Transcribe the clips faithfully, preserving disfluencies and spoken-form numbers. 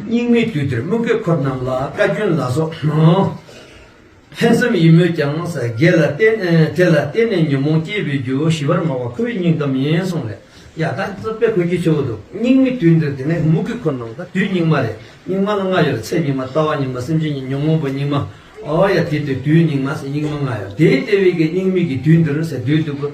སྙིགས་མའི་དུས་འདིར་དམུ་རྒོད་འཁོར་རྣམས་ལ། བཀའ་བཀྱོན་ལ་སོགས་ཕན་སེམས་ཡིན་མོད་ཀྱང་། དེ་ལ་བརྟེན་དེ་ལ་བརྟེན་ནས་ཉོན་མོངས་སྐྱེས་པའི་རྒྱུ། ཞི་བར་སྨྲ་བ་ཁོ་བོའི་སྙིང་གཏམ་ཡིན་གསུངས་ལས། ཡ་ད་དཔེ་གོ་རྒྱུ་ཆེ་བོ་འདུག་སྙིགས་མའི་དུས་འདིར་དེ་ནས་དམུ་རྒོད་འཁོར་རྣམས་ད་དུས་སྙིགས་མ་རེད། སྙིགས་མ་ལ་ལྔ་ཡོད་རེད། ཚེ་སྙིགས་མ། ལྟ་བ་སྙིགས་མ། སེམས་ཅན་གྱི་ཉོན་མོངས་པ་སྙིགས་མ། ཨོ་ཡ་དེ་དུས་དུས་སྙིགས་མ་ཟེར་སྙིགས་མ་ལྔ་ཡོད། དེའི་ལྟེ་བའི་གི་སྙིགས་མའི་གི་དུས་འདིར་ཟེར་དུས་འདུག་གོ་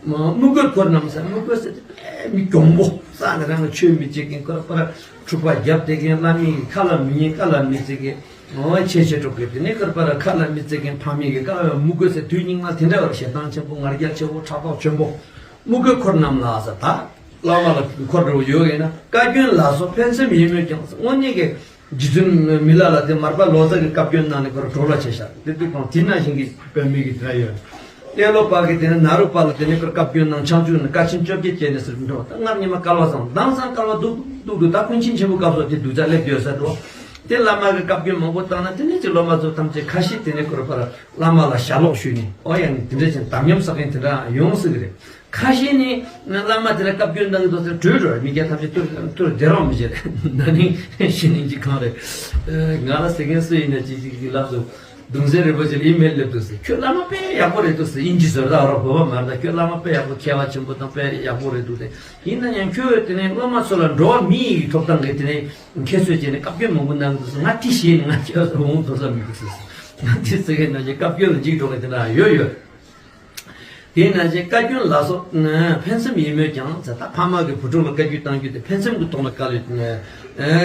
དམུ་རྒོད་འཁོར་རྣམས་ཟེར། དམུ་རྒོད་ཟེར་དེ་དཔེ་མི་གྱོང་པོ། ས་ནས་རང་ལ་ཆོས་མི་བྱེད་མཁན། ཁོ་ར་ཁོ་ར་འཁྲུག་པ་རྒྱབ་བསྡད་མཁན། བླ་མའི་ཁ་ལ་མི་ཉན། ཁ་ལ་མི་བརྩི་མཁན། འོ་ཆེ་ཆེ་འགྲོ་གི། དེ་ནས་ཁོ་ར་ཁ་ལ་མི་བརྩི་མཁན་ཕ་མའི་གི་ཁ་ལ་དམུ་རྒོད་ཟེར། དུས་སྙིགས་མ་དེ་འདྲ་བར་ཞེ་སྡང་ཆེན་པོ། ང་རྒྱལ་ཆེ་བོ། ཕྲག་དོག་ཆེན་པོ། དམུ་རྒོད་འཁོར་རྣམས་ལ་ཟེར། ད་བླ་མ་ལ་འཁོར་འགྲོ་ཡོད་ཡིན་ན། བཀའ་བཀྱོན་ལ་སོགས་ཕན་སེམས་ཡིན་མོད་ཀྱང་། དངོས་གནས་ཀྱི་རྗེ་བཙུན་མི་ལ་ལ་དེ་མར་པ་ལོ་ཙཱ་གི་བཀའ་བཀྱོན་གནང་ནས་ཁོ་ར་གྲོལ་བ་བྱས་ཤག་དེ་དུས་ཁོང་དེ་ནང་བཞིན་གྱི་དཔེ་མི་གི་དེ་འདྲ་ཡོད། ཏེ་ལོ་པ་གི་དེ་ནས་ན་རོ་པ་ལ་དེ་ནས་ཁོ་ར་བཀའ་བཀྱོན་གནང་། ཆང་བཅུག་ནས་དཀའ་ཆེན་བཅོ་བརྒྱད་སྤྱད་ནས་ཟེར་འགྲོ། ད་སྔར་ཉི་མ་སྐལ་བ་བཟང་། མདང་སང་སྐལ་བ་སྡུག་སྡུག་འདུག་ད་ཀུན་མཁྱེན་ཆེན་པོ་སྐབས་སུ་དེ་སྡུག་ཅག་སླེབས་ཡོད་ས་འགྲོ། དེ་བླ་མ་གི་བཀའ་བཀྱོན་མང་པོ་བཏང་ན། དེ་ནས་ཀྱི་སློབ་མ་ཚོ་ཐམས་ཅད་ཁ་ཤས་དེ་ནས་ཁོ་ར་ཕར་བླ་མ་ལ་ཞྭ་ལོག་ཞུས་ནས། ཨོ་ཡ་ནི་དེ་འདྲ་བྱས་དམ་ཉམས་བསགས་མཁན་དེ་འདྲ་ཡོང་སྲིད་གི་རེད། ཁ་ཤས་ནི་བླ་མ་དེ་ལ་བཀའ་བཀྱོན་གནང་གི་འདུག་ཟེར་བྲོས་འགྲོ། མི་སྐྱ་ཐམས་ཅད་ཐུར་ཐུར་བདེ་རོགས་མི་བྱེད། ན་ནིང་ཤི་ནིང་གཅིག་གང་རེད། ང་ལ་ཟེར་མཁན་སུ་ཡིན་ན་ཅིག་ཅིག་ཅིག་ལབ་སོང་། གདུང་སྲས་རིན་པོ་ཆེ་ལ་ཨི་མེལ་སླེབས་འདུག་ཟེར། ཁྱོད་བླ་མ་དཔེ་ཡག་པོ་རེད་འདུག་ཟེར། དབྱིན་ཇི་བཟོ་ལྟ་བར་བོད་པ་མ་རེད། ད་ཁྱོད་བླ་མ་དཔེ་ཡག་པོ། མཁས་པ་ཆེན་པོ་དང་དཔེ་ཡག་པོ་རེད་འདུག་དེ། ཡིན་ན་ཡང་ཁྱོད་དེ་ནས་སློབ་མ་ཚོ་ལ་འགྲོ་བ་མིའི་ཐོབ་ཐང་གི་དེ་ནས་ཁྱད་གསོད་བྱས་ནས་བཀའ་བཀྱོན་མང་པོ་གནང་གི་འདུག་ཟེར། ང་དེ་ཤེས་ནས་ང་ཁྱོད་ཚོ་འོང་དོ་ས་མི་འདུག་ཟེར། ང་དེ་ཟེར་མཁན་ནང་བཞིན་བཀའ་བཀྱོན་ལ་འཇིགས་འགྲོ་མཁན་དེ་འདྲ་ཡོད་ཡོད། དེས་ན་ཅིག་བཀའ་བཀྱོན་ལ་སོགས་ཕན་སེམས་ཡིན་མོད་ཀྱང་ཟེར། ད་ཕ་མ་གིས་བུ་ཕྲུག་ལ་བཀའ་བཀྱོན་གཏང་རྒྱུ་དེ་ཕན་སེམས་ཀྱི་ཐོག་ནས་བཀའ་ལས་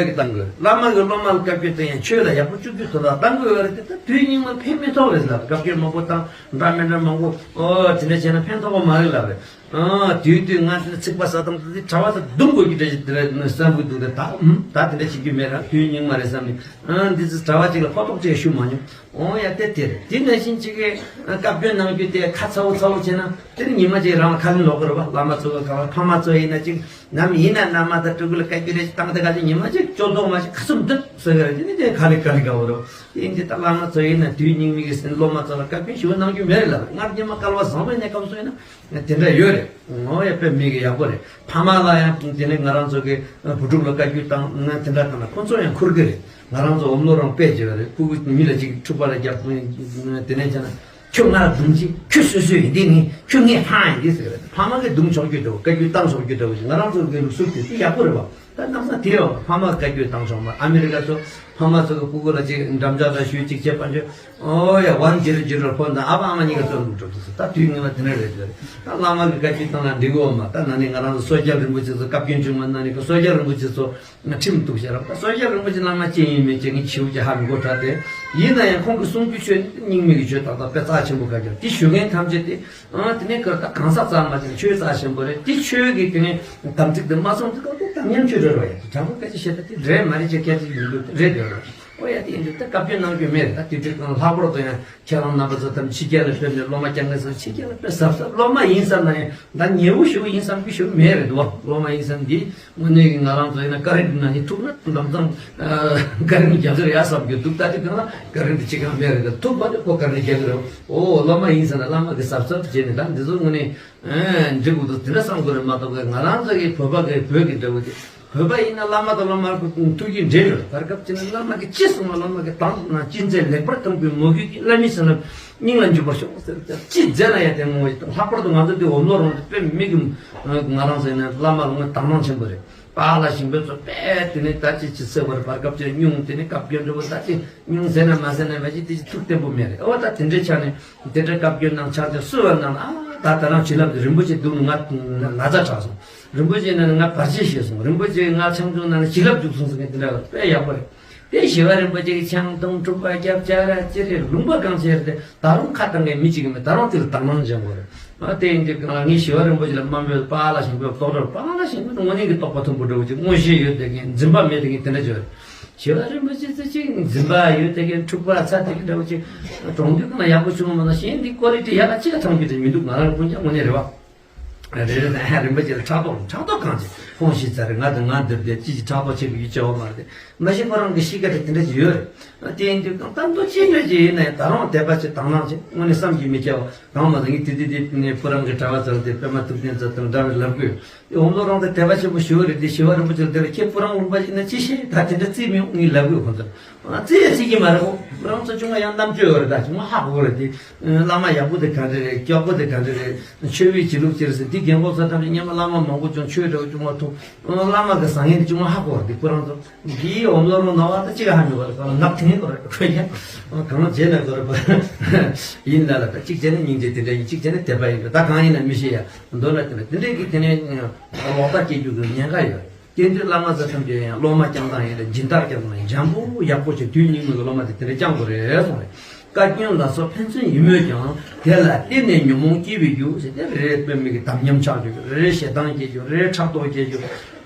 གཏང་དགོས། བླ་མ་གིས་སློབ་མ་ལ་བཀའ་བཀྱོན་གཏང་ཡང་ཆོས་ལ་ཡག་པོ་བཅུག་རྒྱུའི་ཐོག་ལ་གཏང་དགོས་པ་རེད་དེ། ད་དུས་སྙིགས་མ་ཕན་མི་ཐོགས་རེད་ལབ། བཀའ་བཀྱོན་མང་པོ་བཏང་། འདྲ་མི་འདྲ་མང་པོ། ཨོ་དེ་འདྲ་བྱས་ན་ཕན་ཐོགས་པ་མ་རེད་ལབ་རེད། ཨ་དུས་དུས་ང་དེ་ཚིག་པ་ཟ་དང་དེ་གྲྭ་བ་དང་རྡུང་དགོས་ཀྱི་འདྲ་ཞིག་དེ་རེད་བསམ་གྱི་འདུག་དེ། ད་ད་དེ་འདྲ་བྱེད་རྒྱུ་མེད་ར། དུས་སྙིགས་མ་རེད་བསམ་ནས། ཨ་འདི་ཚོ་གྲྭ་བ་གཅིག་ལ་ཕོག་ཐུག་ཅིག་ཞུ་མ་མྱོང་། འོ་ཡ་དེ་དེ་རེད། དེ་ནང་བཞིན་གཅིག་གིས་བཀའ་བཀྱོན་གནང་རྒྱུ་དེ་ཁ་ཚ་བོ་ཚ་བོ་བྱས་ན་དེ་ནི་ཉི་མ་གཅིག་རང་ལ་ཁ་ལན་ལོག་གི་རེད་པ། བླ་མ་ཚོ་གི་ཁ་ལ། ཕ་མ་ཚོ་ཡིན་ན་གཅིག་ནམ་ཡིན་ན་མནའ་མ་དང་ཕྲུ་གུ་ལ་བཀའ་བཀྱོན་རེ་བཏང་དེ་ག་ཅིག་ཉི་མ་གཅིག་སྐྱོ་མདོག་མ་ཞིག་ཁ་ཚུམ་འདུག་ཟེར་གི་རེད། དེ་ནི་དེ་ཁ་ལི་ཁ་ལི་དགའ་བོ་རེད། དེ་ཡིན་དུས་ད་བླ་མ་ཚོ་ཡིན་ན་དུས་སྙིགས་མའི་གི་ཟིན། སློབ་མ་ཚོ་ལ་བཀའ་བཀྱོན་ཞུ་གནང་རྒྱུ་མེད་རེད་ལབ། སྔར་ཉི་མ་སྐལ་བ་བཟང་བའི་གནས་སྐབས་སུ་ཡིན་ན། དེ་འདྲ་ཡོད་རེད། ངོ་ཡ་དཔེ་མི་གི་ཡག་པོ་རེད། ཕ་མ་ལ་ཡང་དེ་ནས་ང་རང་ཚོ་གི་བུ་ཕྲུག་ལ་བཀའ་བཀྱོན་བཏང་ན་དེ་འདྲ་བཏང་ན་ཁོ་ཚོ་ཡང་འཁུར་གི་རེད། ང་རང་ཚོ་འོམ་ལོ་རང་དཔེ་བྱེད་པ་རེད། ཕྲུ་གུ་མི་ལ་ཅིག་འཁྲུག་པ་ལ་རྒྱབ། དེ་ནས་བྱས་ན་ཁྱོད་ང་རྡུང་ཅིག་ཁྱོད་སོ་སོ་ཡིན་འདི་ནི་ཁྱོད་ངའི་ཕ་ཡིན་འདི་ཟེར་བ་རེད། ཕ་མ་གི་རྡུང་ཆོག་རྒྱུ་འདྲ་བོ། བཀའ་བཀྱོན་བཏང་ཆོག་རྒྱུ་འདྲ་བོ་ཞིག་ང་རང་ཚོ་གི་ལུགས་སྲོལ་དེ་དེ་ཡག་པོ་རེད་བ། ད་གནམ་ས་དེ་ཡང་ཕ་མ་བཀའ་བཀྱོན་བཏང་ཆོག་མ། ཨ་མི་རི་ཀ་ཚོ་ཕ་མ་ཚོ་གི་སྤུ་གུ་ལ་ཅིག་འགྲམ་ལྕག་དང་ཞུ་ཅིག་བྱེད་པ་འཇོ། ཨོ་ཡ་ཝན་ཇི་རོ་ཇི་རོ་ཕོན་དང་ཨ་ཕ་ཨ་མ་གཉིས་ཀ་ཚོ་འདུག་འགྲོ་འདུག་ཟེར། ད་དུས་ངན་པ་དེ་འདྲ་རེད་ཟེར། ད་བླ་མ་གི་བཀའ་བཀྱོན་བཏང་ན་འགྲིག་གི་ཡོད་མ། ད་ན་ནིང་ང་རང་ཚོ་སོ་སྐྱབས་རིན་པོ་ཆེ་ཚོ་བཀའ་བཀྱོན་བྱུང་བ། ན་ནིང་གི་སོ་སྐྱབས་རིན་པོ་ཆེ་ཚོ་ང་ཁྲིམས་གཏུགས་བྱས་རབས། ད་སོ་སྐྱབས་རིན་པོ་ཆེ་བླ་མ་ཅི་ཡིན་མིན་ཅི་ངས་ཆེའུ་ཅིག་ཧ་མི་གོ་དྲག་སྟེ། ཡིན་ན་ཡང་ཁོང་གི་གསུང་རྒྱུ་ཆོས་སྙིགས་མའི་གི་ཆོས་ཏག་ཏག་དཔེ་རྩ་ཆེན་པོ་བཀའ་བཀྱོན་དེ་ཞུ་མཁན་ཐམས་ཅད་དེ། ཨ་དེ་ནས་ཁོ་ད་གང་ཟག་རྩ་མ་ཅིག་ཆོས་རྩ་ཆེན་པོ་རེད། དེ་ཆོས་ཀྱི་དེ་ནས་དམ་ཚིག་དེ་མ་སྲུང་དུས་སྐབས་དེ་དམ་ཉམས་ཆོས་སྒྲོལ་བ་ཡིན། དྲང་པོ་སྐད་ཆ་བཤད་ད་དེ་རེད་མ་རེད་ཅེས་སྐད་ཆ་ཡིན་འདུག་དེ་རེད་དེ་རེད། ཨོ་ཡ་དེ་ཡིན་དུས་ད་བཀའ་བཀྱོན་གནང་རྒྱུ་མེད་རེད། ད་དེ་དུས་ལྷག་པར་དུ་ཡང་ཁྱེད་རང་རྣམ་པ་ཚོ་ཐམས་ཅད་ཕྱི་རྒྱལ་ལ་ཕེབས་ནས་སློབ་མ་སྐྱོང་མཁན་ཚོ་ཕྱི་རྒྱལ་ལ་དཔེ་གཟབ་གཟབ། སློབ་མ་ཡིན་བསམ་ན་ཡང་ད་ཉེ་བོ་ཞུ་ཡིན་བསམ་གི་ཞུ་མེད་རེད་འདུག་བ། སློབ་མ་ཡིན་བསམ་འདི་དངོས་གནས་ཀྱི་ང་རང་ཚོ་ཡིན་ན་བཀའ་དྲིན་ནང་བཞིན་ཐུག་ན་འདམ་གཙང་བཀའ་དྲིན་རྒྱག་གི་རེད་ཡ་བསམ་གི་འདུག་ད་དེ་གང་ལ་བཀའ་དྲིན་དེ་ཅི་གང་མེད་རེད། ད་ཐུག་པ་དེ་ཁོ་བཀའ་དྲིན་རྒྱག་གི་རེད། ཨོ་སློབ་མ་ཡིན་ཟེར་ན་བླ་མ་གི་གཟབ་གཟབ་བྱས་ནས་ད་འདི་ཚོ་དངོས་གནས་འགྲིག་དགོས་འདུག་དེ་འདྲ་བསམ་དགོས་རེད་མ་གཏོགས་ང་རང་ཚོ་གི་བོད་པ་གི་བོད་ཀྱི་འདྲ་བོ་དེ། བོད་པ་ཡིན་ན་བླ་མ་དང་སློབ་མ་ཐུགས་རྒྱུད་འདྲེས་ཡོད། བར་སྐབས་ཅིག་ན་བླ་མ་གིས་ཅི་གསུངས་པ་བླ་མ་གིས་དང་ན་ཅི་མཛད་ལེགས་པར་མཐོང་བའི་མོས་གུས་ཀྱིས་བླ་མའི་སེམས་ལ་སྙིང་ལ་འཇུག་པར་ཤོག་ཟེར་ཏེ་ཅི་མཛད་ན་ཡང་དེ་ངོ་ལྷག་པར་དུ་ང་ཚོ་འདི་འོམ་ལོ་རང་དུ་དཔེ་མི་གི་ང་རང་ཚོ་ཡིན་ན་བླ་མ་ལ་ངོ་དག་སྣང་ཆེན་པོ་རེད། པཱ་ལགས་ཞིང་པའི་ཚོ་དཔེ་དེ་ནས་ད་ཅི་ཅི་ཟེར་བར་བར་སྐབས་ཅིག་སྙུང་དེ་ནས་སྐབས་སྐྱོན་འགྲོ་བ་ད་ཅི་སྙུང་ཟེར་ན་མ་ཟེར་ན་མ་ཅི་དེ་ཅི་ཐུགས་བརྟན་པོ་མེད་རེད། ཨོ་ད་དེ་འདྲའི་ཆ་ནས། དེ་འདྲ་བཀའ་བཀྱོན་གནང་ཕྱག་རྒྱ་གསོལ་བ་གནང་ན། ཨ་ད་ད་རང་བྱིན་རླབས་ཀྱི་རིན་པོ་ཆེ་འདུག་ང་ན་ཚ་དྲག་སོང་། རིན་པོ་ཆེ་ནང་ང་བར་ཆད་ཞེད་སོང་། རིན་པོ་ཆེ་ང་ཆང་འཐུང་ན་བྱིན་རླབས་འཇུག་སོང་ཟེར་མཁན་དེ་འདྲ་དཔེ་ཡག་པོ་རེད། དེ་ཞི་བ་རིན་པོ་ཆེ་གི་ཆང་འཐུང་འཁྲུག་པ་རྒྱབ་ཅ་ར་ཅི་རེད་ལུང་པ་གང་ཆེ་རེད། དེ་ད་རུང་ཁ་བཏང་མཁན་མི་གཅིག་གི་མེད། ད་རུང་དེ་ལ་དག་སྣང་སྦྱང་དགོས་རེད། ཨ་དེ་ཡིན་དུས་གང་ལ་ངས་ཞི་བ་རིན་པོ་ཆེ་ལ་དམའ་འབེབས། པཱ་ལགས་ཞིང་པའི་རྟོགས་གྲོལ། པཱ་ལགས་ཞིང་པའི་དངོས་གནས་ཀྱི་རྟོགས་པ་མཐོན་པོ་འདྲ་བོ་ཅིག་མངོན་ཤེས་ཡོད་དེ་གིན་འཛིན་པ་མེད་དེ་གིན་དེ་འདྲ་བྱོས། ཞི་བ་རིན་པོ་ཆེ་ཚོ་ཅིག་འཛིན་པ་ཡོད་དེ་གིན་འཁྲུག་པ་ཚ་དེ་གིན་འདྲ་བོ་ཅིག་གྲོང་ཁྱེར་ཁོ་ན་ཡག་པོ་བྱུང་བ་མ་གཏོགས་གཞན་འདི་ཀོ་ལི་ཊི་ཡག་ག་ཅི་ག་ཐོན་གྱི་རེད་མི་འདུག་ང་རང་ཀུན་ཀྱང་དངོས་གནས་རེད་བ། རེ་རེ་དང་ཨ་རིན་པོ་ཆེ་ལ་ཕྲག་དོག་ཕྲག་དོག་གང་བྱེད། ཁོང་ཤི་ཚར་རེད། ང་དང་ང་འདིར་བསྡད་ཅི་ཞིག་ཕྲག་དོག་བྱེད་དགོས་ཀྱི་བྱ་བ་མ་རེད། མ་གཞི་ཁོ་རང་གི་གཤིས་ཀ་དེ་དེ་འདྲ་ཞིག་ཡོད་རེད། དེ་ཡིན་དུས་གང་ལྟར་མདོ་ཅི་འདྲ་ཅིག་ཡིན་ན་ཡང་ད་རུང་དད་པ་ཆེ་དང་བླངས་ཆེ་དངོས་གནས་བསམ་གྱིས་མི་ཁྱབ་པ། གང་མ་ཟད་ངས་དེ་དུས་དེ་ནས་སྤུ་རང་གི་གྲྭ་པ་ཚོ་ལ་དེ་པད་མ་ཐུབ་བསྟན་ཚོ་དང་འདྲ་བའི་ལབ་དགོས། དེ་འོམ་ལོ་རང་དེ་དད་པ་ཆེན་པོ་ཞུ་བ་རེད། དེ་ཞི་བ་རིན་པོ་ཆེ་ལ་དེ་ལ་ཁྱེད་སྤུ་རང་ལུང་པ་ཡིན་ན་ཅི་ཤེས། ད་དེ་འདྲ་རྩིས་མི་འོང་ངས་ལབ་དགོས་ཁོང་ཚོར། ཨ་རྩིས་ཡ་རྩིས་ཀྱི་མ་རེད། ཁོ་རང་ཚོ་ཅུང་མ་ཡང་རྣམ་དཔྱོད་ཡོད་རེད། ད་ཅུང་མ་ཧ་གོ་རེད། དེ་བླ་མ་ཡག་པོ་དེ་ག་འདྲ་རེད། སྐྱོག་པོ་དེ་ག་འདྲ་རེད། ཆོས་བེད་ཅི་ལུགས་ཅི་རེད་ཟེར། དེ་རྒན་གོག་ཚོ་ཐམས་ཅད་སྔོན་མ་བླ་མ་མང་པོ་ཅུང་ཆོས་འདྲ་བོ་ཅུང་མ་ཐུག་བླ་མ་གི་བཟང་ངན་དེ་ཅུང་མ་ཧ་གོ་རེད། དེ་ཁོ་རང་ཚོ། འདིའི་འོམ་ལོ་རང་ནོར་བ་ད་གཅིག་ཧ་མི་གོ་རེད། ཁོ་ལ་ནག་ཐིང་གོ་རེད། ཁོ་ཡ་གང་བྱས་ན་གོ་རེད། ཡིན་ལ་ལ་ད་གཅིག་བྱས་ན་སྙིང་རྗེ་དེ་འདྲ་ཡིན། གཅིག་བྱས་ན་དད་པ་ཡིན་པ། ད་གང་ཡིན་ན་མི་ཤེས་ཡ། མདོར་ན་དེ་འདྲ་དེ་འདྲས་ཀྱི་དེ་ནས་ལོག་ལྟ་སྐྱེ་རྒྱུ་གི་ཉེན་ཁ་ཡོད་རེད། དེ་དུས་བླ་མ་ཚོ་ཐམས་ཅད་ཡང་སློབ་མ་སྐྱོང་སྟངས་ཡིན་ལ་སྦྱིན་བདག་སྐྱོང་སྟངས་ཡིན་འཇམ་པོ་ཡག་པོ་བྱས། དུས་སྙིགས་མའི་སློབ་མ་དེ་དེ་འདྲ་སྐྱོང་དགོས་རེད་གསུངས་རེད། བཀའ་བཀྱོན་ལ་སོགས་ཕན་ཚུན་ཡིན་མོད་ཀྱང་། དེ་ལ་བརྟེན་ནས་ཉོན་མོངས་སྐྱེ་བའི་རྒྱུ་ཟེར་ཏེ་རེ་རེ་དཔེ་མི་གི་དམ་ཉམས་ཆགས་རྒྱུ། རེ་རེ་ཞེ་སྡང་སྐྱེ་རྒྱུ། རེ་རེ་ཕྲག་དོག་སྐྱེ་རྒྱུ།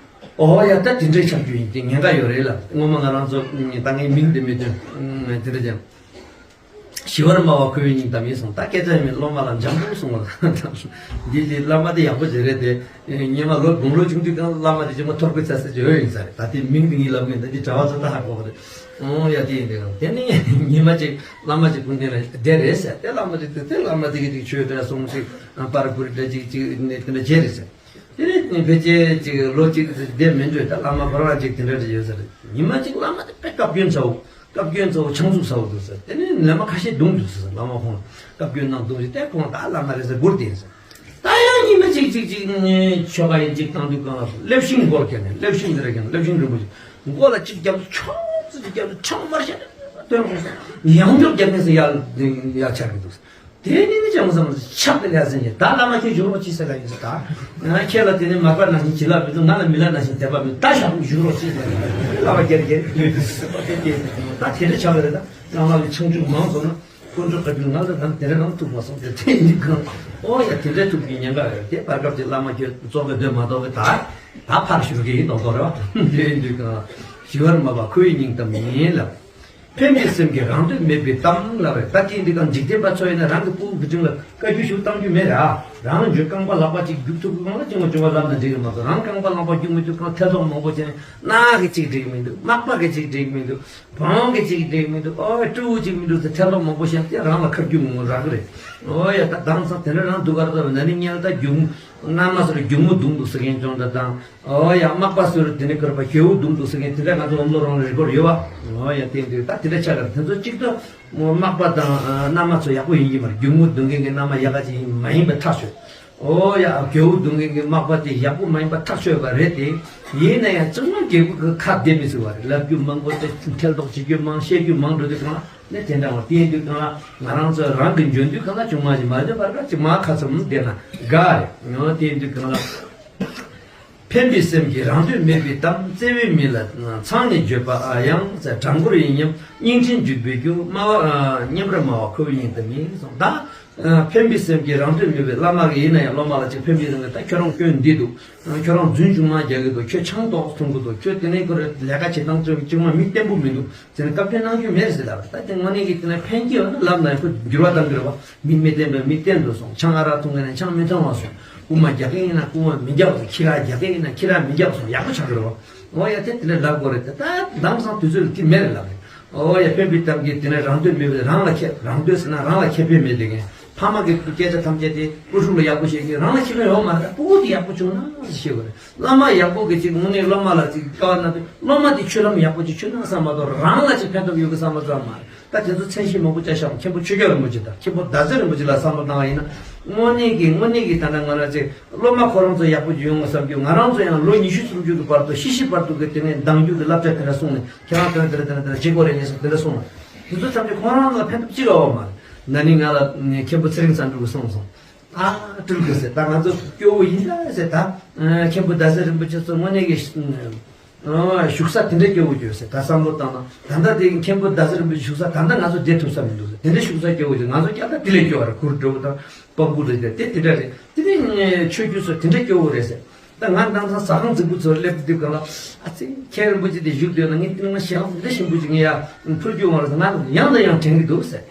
ཨོ་ཡ། ད་དེ་འདྲའི་ཆགས་རྒྱུ་ཡིན་ཏེ་ཉེན་ཁ་ཡོད་རེད་ལ། སྔོན་མ་ང་རང་ཚོ་ད་ངའི་མིང་དེ་མི་འདོན་དེ་འདྲ་ཀྱང་། ཞི་བར་སྨྲ་བ་ཁོ་བོའི་སྙིང་གཏམ་ཡིན་གསུངས། ད་སྐད་ཆ་ཡིན་མིན་སློབ་མ་ལ་འཇམ་པོ་གསུངས་པ། འདི་འདི་བླ་མ་དེ་ཡག་པོ་ཞིག་རེད་དེ། སྔོན་མ་ལོ་དགུང་ལོ་ཆུང་དུས་སྒང་བླ་མ་དེ་ཅུང་མ་ཐོར་གོས་ཚ་ས་ཅིག་ཡོད་ཡིན་ས་རེད། ད་དེ་མིང་དེ་ངས་ལབ་གི་ཡིན། ད་འདི་གྲྭ་བ་ཚོ་ད་ཧ་གོ་བ་རེད། ཨོ་ཡ། དེ་ཡིན་དེ་རང་དེ་ནི་ཉི་མ་ཅིག་བླ་མ་ཅིག་སྐུ་མདུན་ལ་བསྡད་རེད་ཟེར། དེ་བླ་མ་ཅིག་དེ་དེ་བླ་མ་དེ་གི་ཅིག་ཆོས་འདྲ་གསུང་ཅིག་པར་བསྐུར་འདྲ་ཅིག་ཅིག་ནས་དེ་འདྲ་བྱས་རེད་ཟེར། དེ་ནས་ཕལ་ཆེར་ཅིག་ལོ་གཅིག་བསྡད་མི་འདོད། ད་བླ་མ་ཁོ་རང་ཅིག་དེ་འདྲ་ཅིག་ཡོད་ས་རེད། ཉི་མ་ཅིག་བླ་མ་དེ་དཔེ་བཀའ་བཀྱོན་ཚ་བོ། བཀའ་བཀྱོན་ཚ་བོ་ཆང་འཚུབ་ཚ་བོ་འདུག་ཟེར། དེ་ནས་ལན་མ་ཁ་ཤས་བརྡུངས་འདུག་ཟེར། བླ་མ་ཁོང་ལ་བཀའ་བཀྱོན་གནང་བརྡུངས་ཤིག་དེ་ཁོང་ད་བླ་མ་རེད་ཟེར་སྒུར་བསྡད་ཟེར། ད་ཡང་ཉི་མ་གཅིག་གཅིག་གཅིག་ནས་ཆོ་ག་ཡིན་གཅིག་བཏང་དུས་སྒང་ལ་ལེབ་ཤིང་མགོ་ལ་ཁྱེར་ནས། ལེབ་ཤིང་འདི་ར་ཁྱེར་ནས་ལེབ་ཤིང་རིང་པོ་ཞིག་མགོ་ལ་གཅིག་རྒྱབ་ཏུ་ཆོག་ཙི་ཅིག་རྒྱབ་ཏུ་ཆང་དམར་ཤ་སྟོན་དགོས་ཟེར། ཡང་བསྐྱར་རྒྱབ་ནས་ཟེར་ཡར་ཡར་ཆག་གི་འདུག་ཟེར། དེ་ནི་ནི་ཅང་བསམ་ཆག་གི་ལས་ཟིན་གྱི། ད་བླ་མ་ཁྱོད་བཞུགས་རོགས་གྱིས་ཟེར་ལ་ཡིན་ཟེར། ད་ང་ཁྱེད་ལ་དེ་ནི་མ་པ་ནང་བཞིན་བྱིན་རླབས་མི་འདུག་ང་ལ་མི་ལ་ནང་བཞིན་དད་པ་མི་འདུག་ད་ཞག་བཞུགས་རོགས་གྱིས་ཟེར། བླ་མ་རྒྱལ་རྒྱལ་ཡོད་དུས་ཟེར་བ་དེ་དེ་ད་དེ་འདྲ་ཆགས་པ་རེད། ད་རང་ལ་ཆང་འཇུག་མང་སོང་ན། དཀོན་མཆོག་བཀའ་བཀྱོན་ང་ལ་རང་དེ་འདྲ་རང་ཐུག་པ་སོང་སྟེ། དེ་ཡིན་གང་། ཨོ་ཡ། དེ་འདྲ་ཐུག་གི་ཉེན་ཁ་ཡོད་དེ། བར་སྐབས་ཀྱི་བླ་མ་ཁྱོད་བཙོག་གི་སྡོད་མ་གཏོགས་གི་ད་ད་ཕར་བཞུགས་ཀྱི་ཡིན་མདོག་མདོག་རེད་བ། དེ་ཡིན་དུས་གང་ལ་ཞི་བར་སྨྲ་བ་ཁོ་བོའི་སྙིང་གཏམ་ཡིན་ལབ། ཕན་པའི་སེམས་ཀྱིས་རང་འདོད་མེད་པའི་གཏམ་ལབ་རེད། ད་དེ་འདི་གང་འཇིག་རྟེན་པ་ཚོ་ཡིན་ན་རང་གི་སྤུ་གུ་གི་དྲིན་ལ་བཀའ་བཀྱོན་ཞིག་གཏང་རྒྱུ་མེད་ར། རང་འཇོན་རྐང་པ་ལག་པ་གཅིག་རྒྱུག་ཐུབ་གི་གང་ལ་ཅི་མ་བྱུང་བ་ལབ་ན་འགྲིག་གི་མ་གཏོགས། རང་རྐང་པ་ལག་པ་རྒྱུག་མི་ཐུབ་གང་ཐལ་ཐོག་མང་པོ་བྱས་ནས་རྣག་གི་གཅིག་འགྲིག་མི་འདུག་མག་པ་གི་གཅིག་འགྲིག་མི་འདུག་ཨོ་སྤྲེའུ་གཅིག་འགྲིག་མི་འདུག་ཨོ་སྤྲེའུ་གཅིག་མི་འདུག་ཟེར་ཐལ་ཐོག་མང་པོ་བཤད་དེ་རང་ལ་ཁ་རྒྱུག་ངོ་རག་གི་རེད། ཨོ་ཡ། ད་དེང་སང་དེ་འདྲ་རང་སྡུག་ག་ར་ད་ན་ནིང་ཉལ་ད་རྒྱུག་མོ་མནའ་མ་ཟེར་རྒྱུག་མོ་བརྡུངས་འདུག་ཟེར་མཁན་ཅུང་ད་དང་། ཨོ་ཡ། མག་པ་ཟེར་དེ་ནས་ཁར་པ་གྱོ་བོ་བརྡུངས་འདུག་ཟེར་མཁན་དེ་འདྲ་ང་ཚོ་འོམ་ལོ་རང་རེ་སྐོར་ཡོད་བ། ཨོ་ཡ། དེ་འདྲ་ད་དེ་འདྲ་ཆགས་ཀྱི་རེད། དེ་ཚོ་གཅིག་ཏུ་མག་པ་དང་མནའ་མ་ཚོ་ཡག་པོ་ཡིན་གྱི་མ་རེད། རྒྱུག་མོ་བརྡུངས་མཁན་གྱི་མནའ་མ་ཡག་ག་ཅིག་ཡིན་མ་ཡིན་པ་ཐག་ཆོད། ཨོ་ཡ། གྱོ་བོ་བརྡུངས་མཁན་གྱི་མག་པ་དེ་ཡག་པོ་མ་ཡིན་པ་ཐག་ཆོད་པ་རེད་དེ། ཡིན་ན་ཡང་ཅང་མ་རྒྱལ་པོ་གི་ཁ་བདེ་མི་སྲིད་པ་རེད། ལབ་རྒྱུ་མང་པོ་དེ་ཐལ་ཐོག་བྱེད་རྒྱུ་མང་བཤད་རྒྱུ་མང་འགྲོ་དུས་གང་ལ་ནས་དེ་འདྲ་བ་དེ་ཡིན་དུས་གང་ལ་ང་རང་ཚོ་རང་གི་འཇོན་དུས་གང་ལ་ཅུང་མ་ཞིག་མ་བདེ་བར་ག་ཅིག་མ་ཁ་ཚུམ་བསྡད་ན་དགའ་རེད། ཨོ་དེ་ཡིན་དུས་གང་ལ། ཕན་པའི་སེམས་ཀྱིས་རང་འདོད་མེད་པའི་གཏམ། བརྩེ་བའི་མི་ལ་མཚང་ནས་བརྗོད་པ་ཡང་། གྲངས་འབོར་ཡིན་སྙམ་སྙིང་ཕྲན་འཇུག་པའི་རྒྱུ། སྨྲ་བ་སྙན་པར་སྨྲ་བ་ཁོ་བོའི་སྙིང་གཏམ་ཡིན་གསུངས། ད་ཕན་པའི་སེམས་ཀྱིས་རང་འདོད་མེད་པའི། བླ་མ་གི་ཡིན་ན་ཡང་སློབ་མ་ལ་ཅིག་ཕན་པའི་སེམས་ཀྱིས་ད་ཁྱོད་རང་སྐྱོན་འདི་འདུག་ཁྱོད་རང་རྫུན་ཅུང་མ་རྒྱག་གི་འདུག་ཁྱོད་ཆང་ཏོག་འཐུང་གི་འདུག་ཁྱོད་དེ་ནས་ཁོ་རེ་ལས་ཀ་བྱེད་སྟངས་ཅུང་ཅུང་མ་མི་བརྟན་པོ་མི་འདུག་ཟེར་ནས་བཀའ་བཀྱོན་གནང་རྒྱུ་མེད་ཟེར་ལབ་རེད། ད་དེ་དངོས་གནས་ཀྱི་དེ་ནས་ཕན་གྱི་ཡོད་ན་ལབ་ན་ཡང་ཁོ་འགྱུར་བ་གཏང་གི་རེད་བ། མི་མི་བརྟན་པས་མི་བརྟན་དུ་སོང་། ཆང་ཨ་རག་འཐུང་མཁན་ན་ཆང་མི་འཐུང་བ་སོང་། རྐུན་མ་རྒྱག་མཁན་ཡིན་ན་རྐུན་མ་མི་རྒྱག་སོང་། ཁྱི་ར་རྒྱག་མཁན་ཡིན་ན་ཁྱི་ར་མི་རྒྱག་སོང་། ཡག་པོ་ཆགས་ཀྱི་རེད་བ། འོ་ཡ། དེ་དེ་འདྲ་ལབ་དགོས་རེད་དེ། ད་དེང་སང་དུས་ཚོད་ལ་དེ་མེད་རེད་ལབ་རེད། འོ་ཡ། ཕན་པའི་གཏམ་གྱིས་དེ་ནས་རང་འདོད་མེད་པའི། རང་ལ་ཁེ་རང་འདོད་ཟེར་ན་རང་ལ་ཁེ་ཕན་མེད་དེ་མཁན། ཕ་མ་གི་སྐད་ཆ་ཐམས་ཅད་དེ་བུ་ཕྲུག་ལ་ཡག་པོ་བཤད་ཀྱི་རང་ལ་ཁེ་ཕན་ཡོད་མ་རེད། ད་སྤུ་གུ་དེ་ཡག་པོ་བྱུང་ན་ཞེས་བཤད་དགོས་རེད། བླ་མ་ཡག་པོ་གི་ཅིག་དངོས་གནས་སློབ་མ་ལ་ཅིག་དཀའ་བ་གནང་དུས་སློབ་མ་དེ་ཆོས་ལམ་ཡག་པོ་ཅིག་ཆོས་གནང་བསམ་མ་གཏོགས་རང་ལ་ཅིག་ཕན་ཐོགས་ཡོད་གི་བསམ་པ་ཙམ་མ་རེད། ད་དེ་ཚོ་མཚན་གཞི་མང་པོ་བཅའ་བཞག་མཁན་པོ་ཆོས་རྒྱལ་རིན་པོ་ཆེ་དང་མཁན་པོ་ཟླ་ཟེར་རིན་པོ་ཆེ་ལ་བསམ་བློ་བཏང་བ་ཡིན་ན། དངོས་གནས་ཀྱི་དངོས་གནས་ཀྱི་ད་ལྟ་ང་རང་ཚོའི་སློབ་མ་ཁོ་རང་ཚོ་ཡག་པོ་ཅིག་ཡོང་བ་བསམ་རྒྱུ། ང་རང་ཚོ་ཡང་ལོ་ཉི་ཤུ་སུམ་ཅུ་གི་བར་དུ་ཤི་ཤི་བར་དུ་གི་དེ་ནས་འདང་རྒྱུ་གི་བསླབ་བྱ་དེ་འདྲ་གསུངས་ནས། ཁྱེད་རང་དེ་འདྲ་དེ་འདྲ་དེ་འདྲ་བྱེད་དགོས་རེད་ངས་སོང་དེ་འདྲ་གསུངས་ནས། དེ་ཚོ་ཐམས་ཅད་ཁོ་རང་ལ་ཕན་ཐོགས་ཅི་ལ་འོང་མ་རེད། ན་ནིང་ང་ལ་མཁན་པོ་ཚེ་རིང་བསམ་གྲུབ་ཀྱིས་གསུངས་སོང་། ཨ་སྤྲུལ་དགོས་ཟེར། ད་ང་ཚོ་སྐྱོ་བོ་ཡིན་ད་ཟེར། ད་མཁན་པོ་ཟླ་ཟེར་རིན་པོ་ཆེ་ཚོ་དངོས་གནས་ཀྱི་བཞུགས་ས་དེ་འདྲ་སྐྱོ་བོ་ཡོད་ཟེར། ད་བསམ་བློ་བཏང་ན་ད་ལྟ་དེ་མཁན་པོ་ཟླ་ཟེར་རིན་པོ་ཆེ་བཞུགས་ས་ད་ལྟ་ང་ཚོ་བསྡད་ཐུབ་ས་མི་འདུག་ཟེར། དེ་འདྲ་བཞུགས་ས་སྐྱོ་བོ་ཡོད། ང་ཚོ་སྐྱབས་ད་དེ་ལས་སྐྱོ་བ་རེད། གུར་འགྲོ་བ་དང་པགས་ཀུ་རེད། དེ་དེ་འདྲ་རེད། དེ་ནས་ཆོས་བརྒྱུད་ཚོ་དེ་འདྲ་སྐྱོ་བོ་རེད་ཟེར། ད་ང་དེང་སང་ཟ་ཁང་རྫིག་པོ་ཚོར་སླེབས་དུས་གང་ལ་ཨ་ཙི་མཁན་རིན་པོ་ཆེ་དེ་བཞུགས་དུས་ན་ངས་དེ་ང་ཞེ་ལག་འདི་ཞིམ་པོ་ཅིག་ངས་ཡ་ཕུལ་རྒྱུ་ཡོང་བ་རེད་ཟེར། ང་ཡང་དང་ཡང་དྲན་གྱི་འདུག་ཟེར།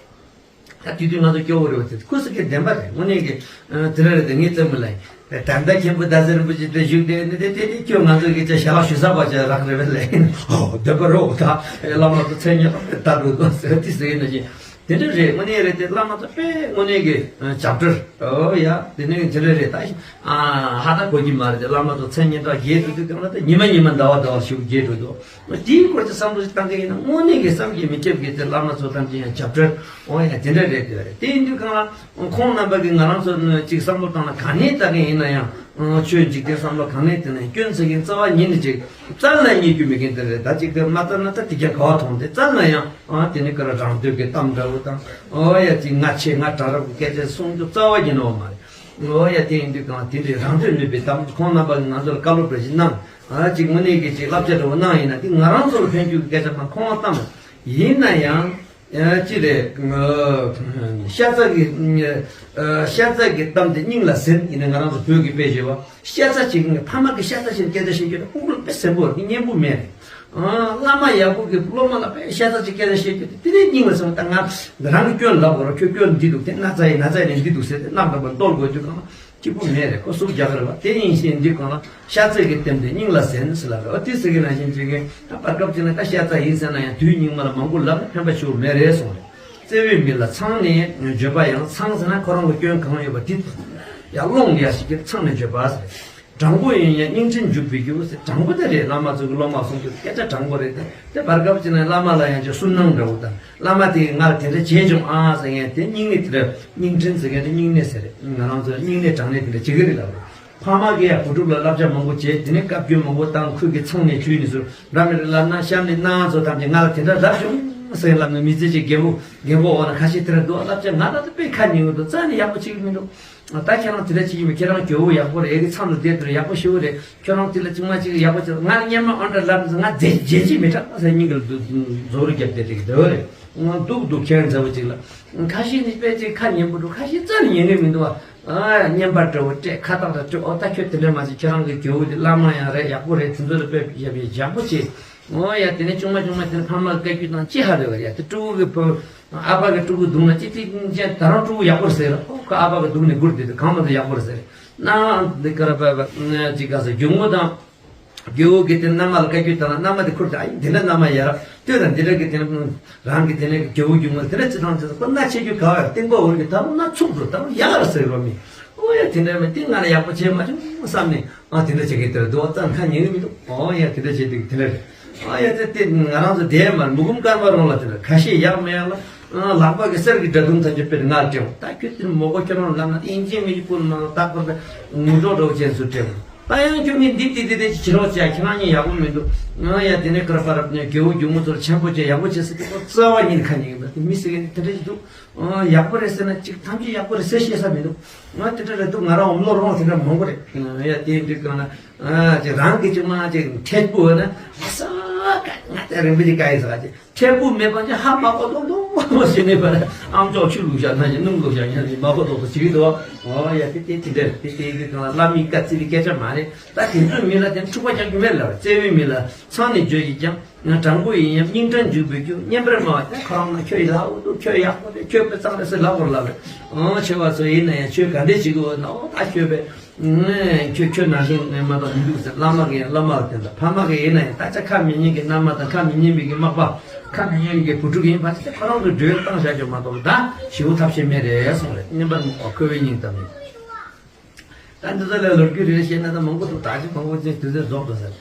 ད་དེ་དུས་ང་ཚོ་སྐྱོ་བོ་རེད་བ། དེ་ཁུ་སི་ཀའི་བདེན་པ་རེད། དངོས་གནས་ཀྱི་དེ་འདྲ་རེད། དེ་ངས་བཙན་པོ་ལ་ད་ལྟ་མཁན་པོ་ཟླ་ཟེར་རིན་པོ་ཆེ་དེ་བཞུགས་དེ་ནི་དེ་དེ་དེ་ཁྱོད་ང་ཚོ་གི་ཅག་ཞལ་ལག་ཞུ་ས་བ་ཅག་རག་རེད་པས་ལས། ཨོ་བདེན་པ་རེད་བ། ད་བླ་མ་ཚོ་མཚན་སྙན་པ་ད་འགྲོ་དོ་ཟེར་དེ་ཟེར་ཡིན་ན་ཅི། དེ་འདྲ་རེད། དངོས་གནས་རེད། དེ་བླ་མ་ཚོ་དཔེ་དངོས་གནས་ཀྱི་ཨ་བྱབས་ཁྲལ། ཨོ་ཡ་དེ་ནས་དེ་འདྲ་རེད། ད་ཨ་ཧ་ད་གོ་གི་མ་རེད། དེ་བླ་མ་ཚོ་མཚན་སྙན་གྲགས་རྒྱས་འགྲོ་དུས་གང་ལ་ད་ཉི་མ་ཉི་མ་ཟླ་བ་ཟླ་བ་ཞིག་རྒྱས་འགྲོ་དོ། དེའི་སྐོར་གྱི་བསམ་བློ་ཞིག་བཏང་གི་ཡིན་ན། དངོས་གནས་ཀྱི་བསམ་གྱིས་མི་ཁྱབ་ཀྱི་དེ་བླ་མ་ཚོ་ཐམས་ཅད་ཡང་བྱབས་ཁྲལ། ཨོ་ཡ་དེ་འདྲ་རེད། དེ་རེད། དེ་ཡིན་དུས་གང་ལ་ཁོང་རྣམ་པ་གིས་ང་རང་ཚོ་ཅིག་བསམ་བློ་བཏང་ན། ག་ནས་ལྟ་མཁན་ཡིན་ན་ཡང་ཆོས་འཇིག་རྟེན་བསམ་བློ་གང་ནས་བལྟས་ན་ཡང་སྐྱོན་ཟེར་མཁན་རྩ་བ་ཉིད་ནས་ཅིག་རྩ་ནས་རྙེད་རྒྱུ་མེད་མཁན་དེ་རེད། ད་ཅིག་དེ་མ་བལྟས་ན་ད་དེ་རྒྱ་ག་བ་མཐོང་དེ་རྩ་ནས་ཡང་ཨ་དེ་ནི་ཀ་ར་རང་འདོད་ཀྱི་གཏམ་འདྲ་བོ་དང་། ཨོ་ཡ་ཅིག་ང་ཆེ་ང་དྲག་རབ་ཀྱི་སྐད་ཆ་གསུང་རྒྱུ་རྩ་བ་ཉིད་ནས་ཡོད་མ་རེད། ཨོ་ཡ་དེ་ཡིན་དུས་གང་ལ་དེ་འདྲའི་རང་འདོད་མེད་པའི་གཏམ། ཁོང་རྣམ་པ་གིས་ང་ཚོ་ལ་བཀའ་སློབ་འདྲ་ཞིག་གནང་། ཨ་ཅིག་དངོས་གནས་ཀྱི་ཅིག་བསླབ་བྱ་འདྲ་བོ་གནང་ཡིན་ན། དེ་ང་རང་ཚོ་ལ་ཕན་རྒྱུ་གི་སྐད་ཆ་མ་ཁོང་ལ་བཏང་། ཡིན་ན་ཡང་ཨ་ཅི་རེད། ཤ་ཚ་གི་ཤ་ཚ་གི་གཏམ་དེ་སྙིང་ལ་ཟིན། ཡིན་ན་ང་རང་ཚོ་བོད་ཀྱི་དཔེ་བཞིན་པ། ཤ་ཚ་ཅིག་ཕ་མ་གི་ཤ་ཚ་ཞིག་སྐད་ཆ་བཤད་རྒྱུ་དེ་ཕུགས་ལ་དཔེ་ཟིན་པོ་རེད། སྙན་པོ་མེད་རེད། ཨ་བླ་མ་ཡག་པོ་གི་སློབ་མ་ལ་དཔེ་ཤ་ཚ་ཅིག་སྐད་ཆ་བཤད་རྒྱུ་དེ་དེ་ནས་སྙིང་ལ་ཟིན་པ། ད་ང་རང་གི་སྐྱོན་ལབ་དགོས་ར། ཁྱོད་སྐྱོན་འདི་འདུག་དེ་ན་ཚ་ཡིན་ན་ཚ་ཡིན་འདི་འདུག་ཟེར་ཏེ་རྣམ་པར་འདོད་དགོས་དུས་གང་ལ། སྐྱིད་པོ་མེད་རེད། ཁོ་སུབ་རྒྱག་གི་རེད་བ། དེ་ཡིན་ཞེས་འདི་གང་ལ་ཤ་ཚའི་གི་གཏམ་དེ་སྙིང་ལ་ཟིན་ཟེར་ལབ་རེད། ཨོ་དེ་ཟེར་གི་ནང་བཞིན་བྱེད་གི། ད་བར་སྐབས་ཅིག་ན་ད་ཤ་ཚ་ཡིན་ཟེར་ན་ཡང་དུས་སྙིགས་མ་ལ་མང་པོ་ལབ་ན་ཕན་པ་ཞིག་མེད་རེད་གསུངས་རེད། བརྩེ་བའི་མི་ལ་མཚང་ནས་བརྗོད་པ་ཡང་། མཚང་ཟེར་ན་ཁོ་རང་གི་སྐྱོན་གང་ཡོད་པ་དེ་ཡར་སློང་ཡ་ཞིག་གི་མཚང་ནས་བརྗོད་པ་ཟེར། དྲང་པོ་ཡིན་ཡང་སྙིང་ཁྲིར་འཇུག་པའི་རྒྱུ་ཟེར། དྲང་པོ་དེ་རེད། བླ་མ་ཚོ་གི་སློབ་མ་གསུང་རྒྱུ་སྐད་ཆ་དྲང་པོ་རེད་དེ། དེ་བར་སྐབས་ཅིག་ན་བླ་མ་ལ་ཡང་ཅིག་སུན་སྣང་འདྲ་བོ་དང་། བླ་མ་དེས་ང་ལ་དེ་འདྲ་བྱས་བྱུང་ཨ་ཟེར་མཁན་དེ་སྙིང་ནད་དེ་འདྲ། སྙིང་ཁྲིན་ཟེར་མཁན་དེ་སྙིང་ནད་ཟེར་རེད། ང་རང་ཚོ་སྙིང་ནད་དྲང་ནད་དེ་འདྲ་བྱེད་ཀྱི་རེད་ལབ་རེད། ཕ་མ་གིས་ཡང་བུ་ཕྲུག་ལ་བསླབ་བྱ་མང་པོ་བྱས། དེ་ནས་བཀའ་བཀྱོན་མང་པོ་བཏང་། ཁོས་ཀྱི་མཚང་ནས་བྱུས་ནས་ཟུར་འདྲ་མི་འདྲ་ལབ་ན། གཤམ་ནས་ནང་ཚོ་ཐམས་ཅད་ང་ལ་དེ་འདྲ་ལབ་བྱུང་ཟེར་ལབ་ན། མི་ཚེ་གཅིག་རྒན་པོ་རྒན་པོ་འོག་ན་ཁ་ཤས་དེ་འདྲ་འདུག་བསླབ་བྱ་ང་ད་ལྟ་དཔེ་ཁ་ཉན་གི་འདུག་རྩ་ནས་ཡག་པོ་བྱེད་ཀྱི་མི་འདུག་ད་ཁྱེད་རང་དེ་འདྲ་བྱེད་ཀྱི་མེད། ཁྱེད་རང་གྱོ་བོ་ཡག་པོ་རེད། ཨེ་གི་མཚམས་ལ་བསྡད་དུས་ཡག་པོ་ཞེ་པོ་རེད། ཁྱོད་རང་དེ་ལ་ཅིག་མ་ཅིག་ཡག་པོ་བྱེད། ང་སྔོན་མ་ཨོ་འདྲ་ལབ་ཟེར། ང་རྗེད་རྗེད་ཀྱི་མི་དྲག་ཟེར་སྙིང་གི་ལ་འདུག་རྫོགས་རིགས་རྒྱབ་བསྡད་ཀྱི་འདུག་རེད། ང་སྡུག་སྡུག་ཁྱེད་མཛའ་བོ་ཅིག་ལ། ཁ་ཤས་ནི་དཔེ་ཅིག་ཁ་ཉན་པོ་འདུག་ཁ་ཤས་རྩ་ནས་ཉན་གི་མི་འདུག་བ། ཨ་བརྙན་པར་འདྲ་བོ་སྤྲད། ཁ་བཏགས་འདྲ་སྤྲད། ཨོ་ད་ཁྱོད་དེ་འདྲ་མ་བྱེད། ཁྱོད་རང་གི་གྱོ་བོ་དེ་བླ་མ་ཡང་རེད། ཡག་པོ་རེད། དེ་ཚོ་ལ་དཔེ་ཡག་པོ་ཡག་པོ་བྱེད། ཨོ་ཡ་དེ་ནས་ཆུང་མ་ཆུང་མ་དེ་ནས་ཕ་མ་གི་བཀའ་བཀྱོན་དང་ཅི་ཧ་ལས་པ་རེད་ཡ། དེ་ཕྲུ་གུ་གི་བུ། ཨ་ཕ་གི་ཕྲུ་གུ་སྡུག་ན་ཅི་ཅི་ཅི་ད་རུང་ཕྲུ་གུ་ཡག་པོ་རེད་ཟེར། ཨོ་ཁོ་ཨ་ཕ་གི་སྡུག་ནས་སྒུར་བསྡད་དུས་གང་མ་ཚོ་ཡག་པོ་རེད་ཟེར། ན་འདི་ཀ་ར་པ་པ་ཅི་ག་ཟེར། སྒྱུག་མོ་དང་སྒྱུག་མོ་གི་དེ་མནའ་མ་ལ་བཀའ་བཀྱོན་བཏང་ན། མནའ་མ་དེ་ཁུར་ཏེ་ཨ་ཡིན་དེ་འདྲ་མནའ་མ་ཡ་ར་ལྟོས་དང་། འདི་འདྲ་གི་དེ་རང་གི་དེ་ནས་སྒྱུག་མོ་སྒྱུག་མོ་དེ་འདྲ་ཅི་ཐང་ཅི་ཐང་ཁོ་མནའ་ཆེ་རྒྱུ་ག་བ་ཡ་ར་སྟེང་པ་འུར་གི་ད་རུང་མནའ་ཚུགས་འགྲོ། ད་རུང་ཡག་ར་ཟེར་རོ་མི། ཨོ་ཡ་དེ་འདྲ་མི་དེ་ང་ལ་ཡག་པོ་བྱས་མ་བྱུང་བསམ་ནས། ཨ་དེ་འདྲ་བྱེད་ཀྱི་དེ་ར་འདུག་བ། ཙང་ཁ་ཉན་གི་མི་འདུག་ཨོ་ཡ་དེ་འདྲ་བྱེད་དུས་དེ་འདྲ་རེད། ཨ་ཡ་དེ་དེ་ང་རང་ཚོ་དེ་མ་མུ་གུམ་སྐར་མ་རོང་ལ་དེ་འདྲ་ཁ་ཤས་ཡག་མེད་ཡག་ལ། ཨ་ལག་པ་གི་གསེར་གྱི་སྒྲ་དུང་ཐམས་ཅད་དཔེར་ང་ལ་སྤྲད་འོང་། ད་ཁྱོད་དེ་མོ་གོ་ཁྱོད་རང་ལ་ང་ཨིན་ཇི་མི་ཡི་ཀུན་མ་ལ་ད་ཁོ་པའི་ངུ་སྒྲོག་འདྲ་བོ་ཅན་ཚུར་སྤྲད་འོང་། ད་ཡང་ཁྱོད་ངས་འདི་འདི་འདི་འདི་བྱེད་རོགས་བྱས། ཁྱེད་རང་གཉིས་ཡག་པོ་མི་འདུག་ཨ་ཡ་དེ་ནས་ཀར་པ་རབ་ནས་རྒྱལ་བོ་སྒྱུག་མོ་ཚོར་ཆེན་པོ་བྱས་ཡག་པོ་བྱས་ཟེར་དུས་ཁོ་རྩ་བ་ཉིད་ནས་ཁ་ཉན་གི་མེད། དེ་མི་ཟེར་མཁན་དེ་འདྲ་ཞིག་འདུག་ཨ་ཡག་པོ་རེད་ཟེར་ན་ཅིག་ཐམས་ཅད་ཡག་པོ་རེད་ཟེར་ཤེས་ས་མི་འདུག་ང་དེ་འདྲ་རེད་འདུག་ང་རང་འོམ་ལོ་རོང་དེ་འདྲ་མང་པོ་རེད། ཨ་ཡ་དེ་འདྲ་གང་ན་ཨ་ཅིག་རང་གི་ཅིག་མ་ཅིག་འཕྲལ་པོ་ན་ས་ཀ་ང་དེ་རིང་པོ་ཅིག་ག་ཡིན་ས་ཅིག་འཕྲལ་པོ་མེད་པ་ཅིག་ཧ་མ་གོ་མདོག་མདོག་མ་བྱས་ནས་པར་ཨམ་ཅོག་ཆུ་བླུགས་བཞག་ན་ཅིག་སྣུམ་བླུགས་བཞག་ན་ཅིག་མ་གོ་མདོག་མདོག་བྱེད་ཀྱི་འདུག་ཨ་ཡ་དེ་དེ་དེ་འདྲ་དེ་དེ་གི་གང་ལ་བླ་མའི་བཀའ་བརྩི་བའི་སྐད་ཆ་མ་རེད། ད་དེ་ཚོའི་མི་ལ་དེ་འཁྲུག་པ་རྒྱག་རྒྱུ་མེད་ལ། བརྩེ་བའི་མི་ལ་མཚང་ནས་བརྗོད་ཀྱིས་ཀྱང་། དྲང་པོ་ཡིན་ཡང་སྙིང་ཁྲིར་འཇུག་པའི་རྒྱུ། སྙན་པར་སྨྲ་བ་དེ་ཁོ་རང་ན་ཁྱོད་ཡག་པོ་འདུག་ཁྱོད་ཡག་པོ་རེད། ཁྱོད་དཔེ་གཙང་རེད་ཟེར་ལབ་དགོས་ལབ་རེད། ཨང་ཆེ་བ་ཚོ་ཡིན་ན་ཡང་ཁྱོད་ག་འདྲས་བྱེད་དགོས་ན། ཨོ་ད་ཁྱོད་དཔེ་ཁྱོད་ཁྱོད་ནང་བཞིན་ནས་མ་གཏོགས་མི་འདུག་ཟེར། བླ་མ་གིས་ཡང་བླ་མ་ལ་བསྟན་ད། ཕ་མ་གིས་ཡིན་ན་ཡང་ད་ཆ་ཁ་མི་ཉན་གི་མནའ་མ་དང་ཁ་མི་ཉན་མི་གི་མག་པ། ཁ་མི་ཉན་གི་བུ་ཕྲུག་ཡིན་པ་ཚེ་ཁོ་རང་གི་འགྲོས་བཏང་བཞག་རྒྱུ་མ་གཏོགས་ད་ཞེ་པོ་ཐབས་ཤེས་མེད་རེད་གསུངས་རེད། སྙན་པར་སྨྲ་བ་ཁོ་བོའི་སྙིང་གཏམ་ཡིན། ད་འདི་ཚོ་ལ་ལོ་རྒྱུས་རེ་བཤད་ན་ད་མང་པོ་འདུག་ད་ཅི་མང་པོ་ཅིག་དུས་ཚོད་རྫོགས་འགྲོ་ཟེར།